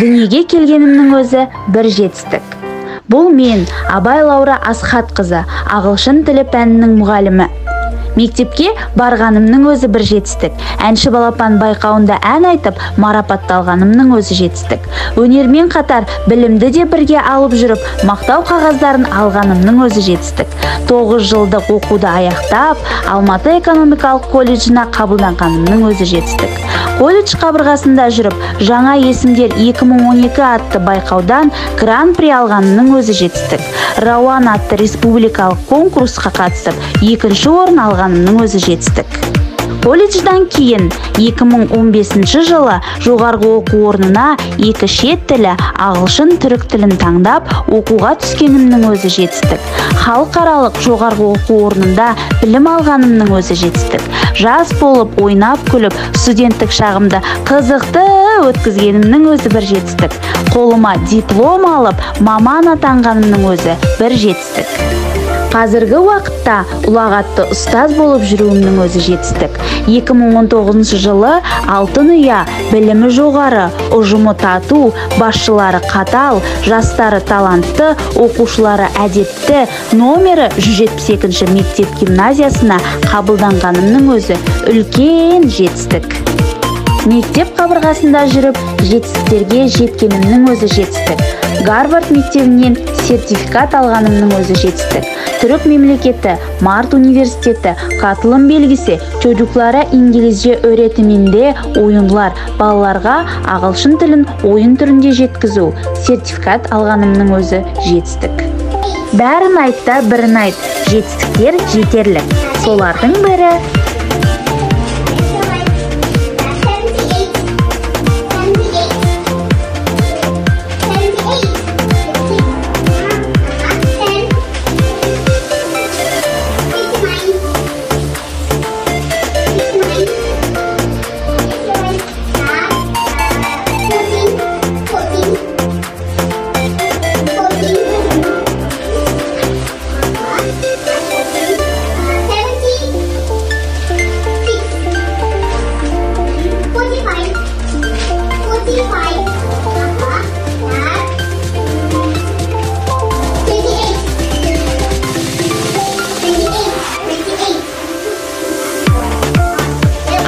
Дүниеге келгенімнің өзі бір жетістік. Бұл мен, Абай Лаура Асхатқызы, ағылшын тілі пәнінің мұғалімі. Мектепке барғанымның өзі бір жетістік. Әнші балапан байқауында ән айтып, марапатталғанымның өзі жетістік. Өнермен қатар білімді де бірге алып жүріп, мақтау қағаздарын алғанымның өзі жетістік. 9 жылдық оқуды аяқтап, Алматы экономикалық колледжіне қабылданғанымның өзі жетістік. Колледж қабырғасында жүріп, жаңа есімдер 2012 атты байқаудан гран-при алғанымның өзі жетістік. Рауан атты республикалық конкурсқа қатысып, екінші орын алғанымның өзі жетістік. Колледждан кейін 2015 жылы жоғарғы оқу орнына екі шет тілі, ағылшын, түрік тілін таңдап, оқуға түскенімнің өзі жетістік. Халықаралық жоғарғы оқу орнында білім алғанымның өзі жетістік. Жас болып, ойнап күліп, студенттік шағымды қызықты өткізгенімнің өзі бір жетістік. Қолыма диплом алып, маман атанғанымның өзі бір жетістік. Қазіргі уақытта ұлағатты ұстаз болып жүруімнің өзі жетістік. 2019 жылы Алтын ұя, білімі жоғары, ұжымы тату, басшылары қатал, жастары талантты, оқушылары әдепті, номері 172 мектеп гимназиясына қабылданғанымның өзі үлкен жетістік. Мектеп қабырғасында жүріп, жетістіктерге жеткенімнің өзі жетістік. Гарвард мектебінен сертификат алғанымның өзі жетістік. Түрік мемлекеті, Март университеті, қатылым белгісі, çocuklara İngilizce öğretiminde ойынлар, балаларға ағылшын тілін ойын түрінде жеткізу, сертификат алғанымның өзі жетістік. Бәрін айт та бірін айт, жетістіктер жетерлік. Солардың бірі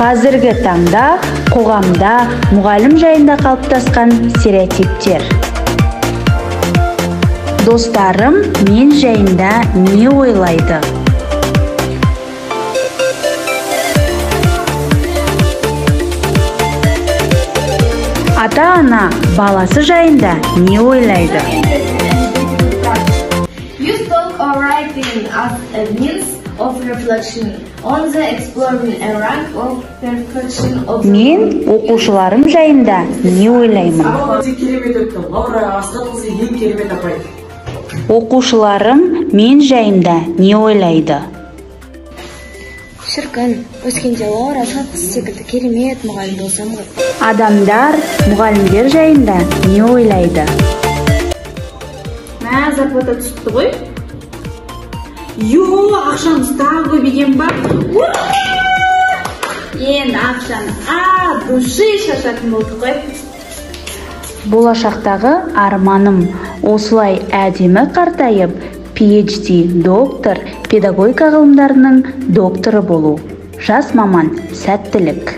Қазіргі таңда қоғамда мұғалім жайында қалыптасқан стереотиптер. Достарым мен жайында не ойлайды? Ата-ана баласы жайында не ойлайды? Use talk or writing as a means of reflection on the exploring a rank of perfection of. Мен оқушыларым жайында не ойлаймын? Сабақ өте керемет өтті. Лаура Асхатқызы ең керемет апай. Оқушыларым мен жайында не ойлайды? Шіркін, өскенде Лаура Асхатқызы секілді керемет мұғалім болсам ғой. Адамдар мұғалімдер жайында не ойлайды? Мә, зарплата түсіпті ғой. Йо, ақшамыз тағы көбейген ба? Енді ақшаны от души шашатын болдық қой. Болашақтағы арманым осылай әдемі қартайып, PhD доктор, педагогика ғылымдарының докторы болу. Жас маман, сәттілік.